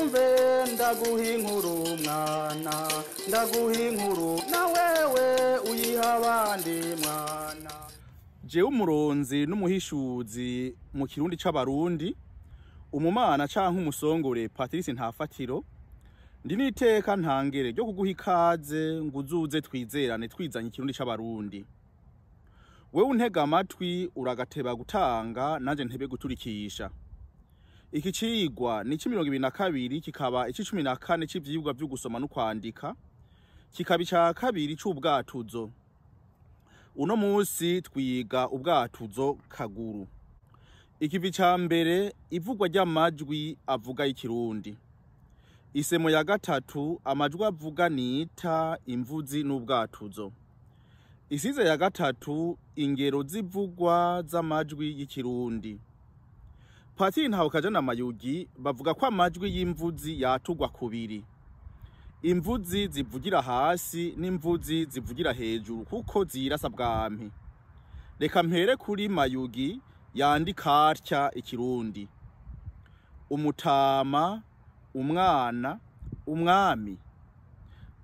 Wumve ndaguha inkuru mwana, ndaguha inkuru na wewe uyiha abandi mwana. Jewe umuronzi n'umuhishuzi mu Kirundi c'Abarundi, umumana canke umusongore Patrice Ntafatiro, ndi n'iteka ntangere ryo kuguha ikaze ngo uzuze twizerane twizanye Ikirundi c'Abarundi. Wewe untega amatwi uragateba gutanga, nanje ntebe guturikisha. Iki cigwa ni ic'22, kikaba ic'14 c'ivyigwa vyo gusoma no kwandika, kikaba ica kabiri c'ubwatuzo. Uno musi twiga ubwatuzo kaguru. Ikivi ca mbere, ivugwa ry'amajwi avuga y'Ikirundi. Isemo ya gatatu, amajwi avuga nita imvuzi n'ubwatuzo. Isize ya gatatu, ingero zivugwa z'amajwi y'Ikirundi. Patiri Ntawukaja na Mayugi bavuga ko amajwi y'imvuzi yatugwa kubiri. Imvuzi zivugira hasi n'imvuzi zivugira hejuru kuko zirasa bwampi. Reka mpere kuri Mayugi yandika atya Ikirundi: umutama, umwana, umwami.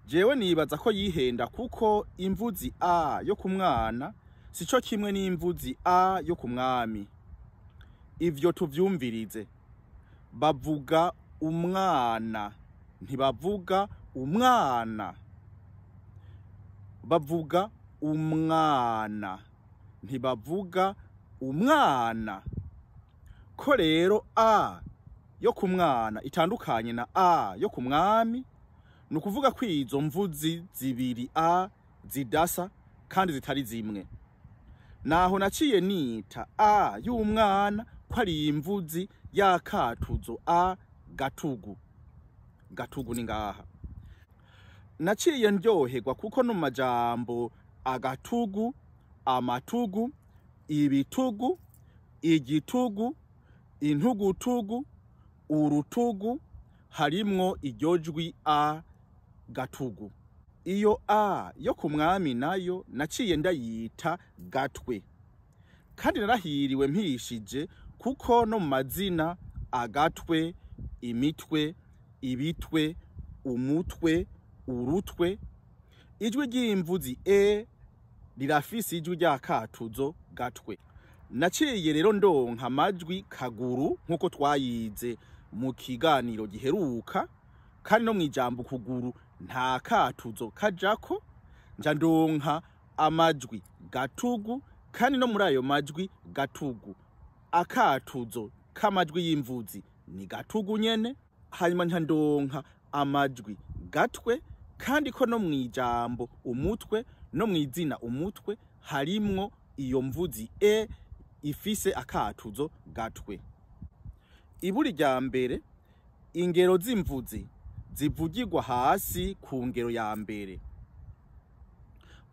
Jewe nibaza ko yihenda kuko imvuzi a yo ku mwana sico kimwe n'imvuzi a yo ku mwami. Ivyo tuvyumvirize. Bavuga umwana, ntibavuga umwana. Bavuga umwana, ntibavuga umwana. Ko rero a yo ku mwana itandukanye na a yo ku mwami, ni ukuvuga ko izo mvuzi zibiri a zidasa kandi zitari zimwe. Naho naciye nita a y'umwana ko ari imvuzi y'akatuzo a gatugu. Gatugu ni ngaha. Naciye ndyoherwa kuko no majambo agatugu, amatugu, ibitugu, igitugu, intugutugu, urutugu harimwo iryo jwi a gatugu. Iyo a yo ku mwami nayo naciye ndayita gatwe. Kandi narahiriwe mpishije kuko no mu mazina agatwe, imitwe, ibitwe, umutwe, urutwe, ijwi ry'imvuzi e rirafise ijwi ry'akatuzo gatwe. Naciye rero ndonka amajwi kaguru nkuko twayize mu kiganiro giheruka, kandi no mwijambo kuguru nta katuzo kajako. Nja ndonka amajwi gatugu, kandi no muri ayo majwi gatugu akatuzo k'amajwi y'imvuzi ni gatugu nyene. Hanyuma nja ndonka amajwi gatwe, kandi ko no mwijambo umutwe no mwizina umutwe harimwo iyo mvuzi e ifise akatuzo gatwe. Iburi rya mbere, ingero z'imvuzi zivugirwa hasi ku ngero ya mbere.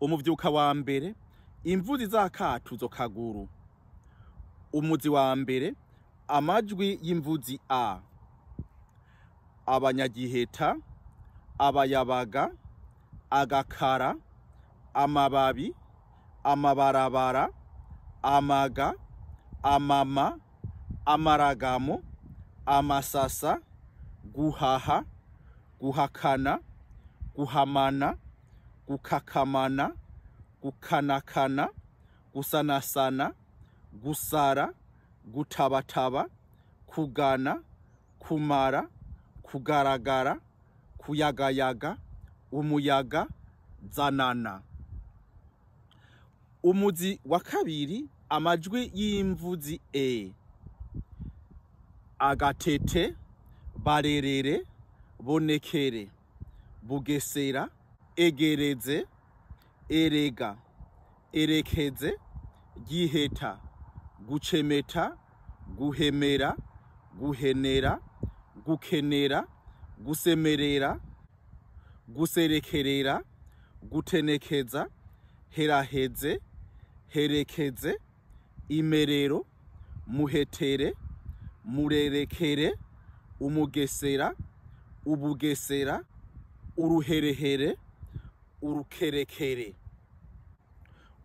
Umuvyuka wa mbere, imvuzi z'akatuzo kaguru. Umuzi wa mbere, amajwi y'imvuzi a. Abanyagiheta, abayabaga, agakara, amababi, amabarabara, amaga, amama, amaragamo, amasasa, guhaha, guhakana, guhamana, gukakamana, gukanakana, gusanasana, gusara, gutabataba, kugana, kumara, kugaragara, kuyagayaga, umuyaga, zanana. Umuzi wa kabiri, amajwi y'imvuzi e. Agatete, barerere, bonekere, bugesera, egereze, erega, erekeze, giheta, gucemeta, guhemera, guhenera, gukenera, gusemerera, guserekerera, gutenekeza, heraheze, herekeze, imerero, muhetere, murerekere, umugesera, ubugesera, uruherehere, urukerekere.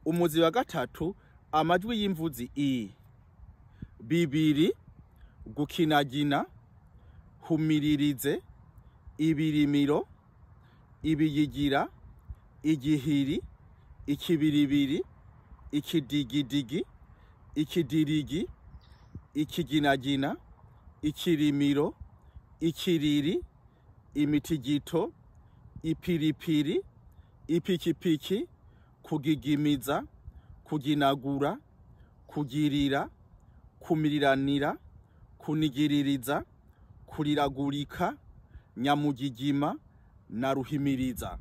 Umuzi wa gatatu, amajwi y'imvuzi i. Bibiri, gukinagina, Humiririze, ibirimiro, ibiyigira, igihiri, ikibiribiri, ikidigidigi, ikidirigi, ikiginagina, ikirimiro, ikiriri, imitigito, ipiripiri, ipikipiki, kugigimiza, kuginagura, kugirira, kumiriranira, kunigiririza, kuriragurika, nyamugigima na ruhimiriza.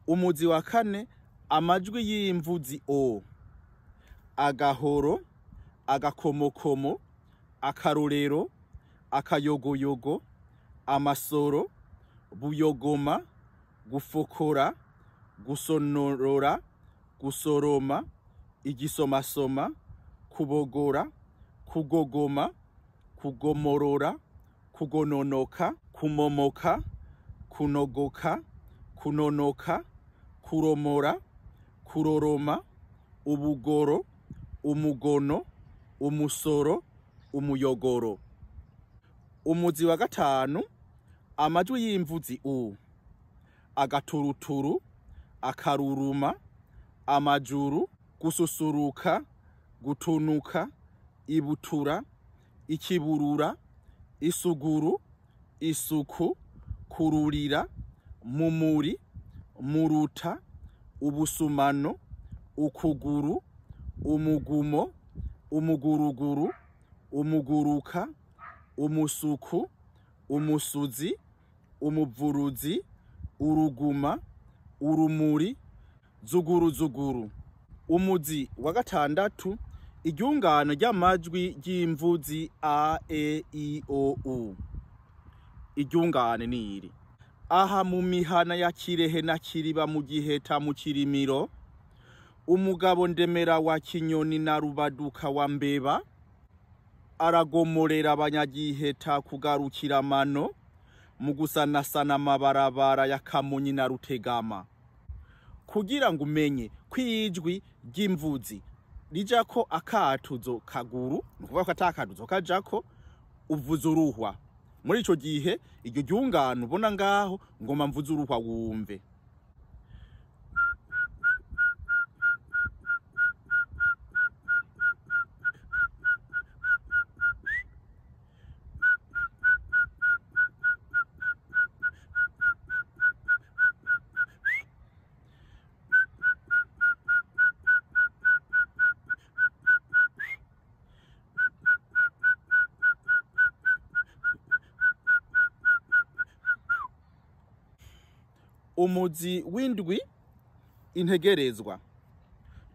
Umuzi wa kane, amajwi y'imvuzi o, agahoro, agakomokomo, akarorero, akayogoyogo, amasoro, buyogoma, gufokora, gusonorora, gusoroma, igisomasoma, kubogora, kugogoma, kugomorora, kugononoka, kumomoka, kunogoka, kunonoka, kuromora, kuroroma, ubugoro, umugono, umusoro, umuyogoro. Umuzi wa gatanu, amajwi y'imvuzi u, agaturuturu, akaruruma, amajuru, gususuruka, gutunuka, ibutura, ikiburura, isuguru, isuku, kururira, mumuri, muruta, ubusumano, ukuguru, umugumo, umuguruguru, umuguruka, umusuku, umusuzi, umuvuruzi, uruguma, urumuri, zuguruzuguru. Umuzi wa gatandatu, iryungane ry'amajwi ry'imvuzi a, e, i, o, u. Iryungane niri aha mu mihana ya Kirehe na Kiriba mu Giheta mu Kirimiro, umugabo Ndemera wa Kinyoni na Rubaduka wa Mbeba aragomorera abanyagiheta kugarukira amano mu gusanasana amabarabara ya Kamonyi na Rutegama. Kugira ngo umenye kwijwi ry'imvuzi rijako akatuzo kaguru, nukuvuga ko atakatuzo kajako, uvuza uruhwa. Muri ico gihe iryo ryungano ubona ngaho, ngoma mvuze uruhwa wumve. Umuzi w'indwi, integerezwa.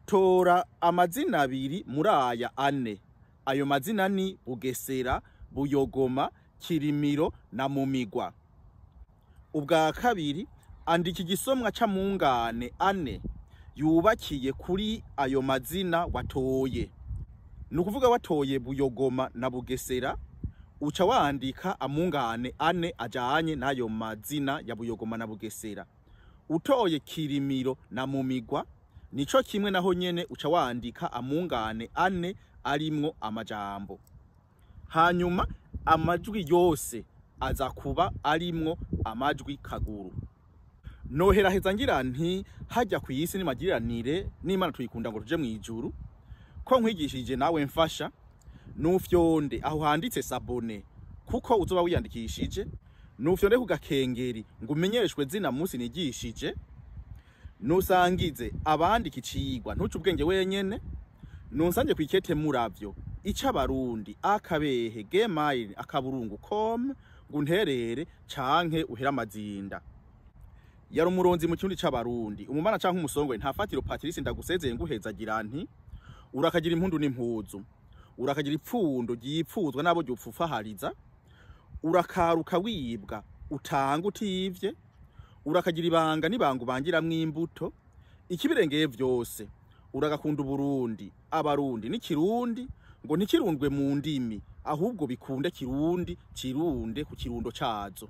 Tora amazina abiri muri aya ane. Ayo mazina ni Bugesera, Buyogoma, Kirimiro na Mumigwa. Ubwa kabiri, andika igisomwa c'amungane ane yubakiye kuri ayo mazina watoye. Ni ukuvuga watoye Buyogoma na Bugesera, uca wandika amungane ane ajanye n'ayo mazina ya Buyogoma na Bugesera. Utoye Kirimiro na Mumigwa, nico kimwe naho nyene uca wandika amungane ane arimwo amajambo. Hanyuma amajwi yose aza kuba arimwo amajwi kaguru. Noheraheza ngira nti hajya ku isi nimagiriranire n'Imana tuyikunda ngo tuje mwijuru, ko nkwigishije nawe mfasha nufyonde aho handitse sabone kuko uzoba wiyandikishije, nufyonde ku gakengeri ngo umenyeshwe zina munsi nigishije, nusangize abandi kicigwa ntuce ubwenge wenyene, nunsange kwikete muravyo icabarundi akabehe gmail akaburungu com ngo unterere canke uhera amazinda. Yari umuronzi mu kirundi c'abarundi, umumana canke umusongwe ntafatiro Patrice, ndagusezeye nguhezagira nti urakagira impundu n'impuzu, urakagira ipfundo ryipfuzwa nabo ryupfufahariza, urakaruka wibwa utanga utivye, urakagira ibanga n'ibanga ubangiramwo imbuto, ikibirengeye vyose uragakunda Uburundi, abarundi n'ikirundi, ngo ntikirundwe mu ndimi ahubwo bikunde kirundi kirunde ku kirundo cazo.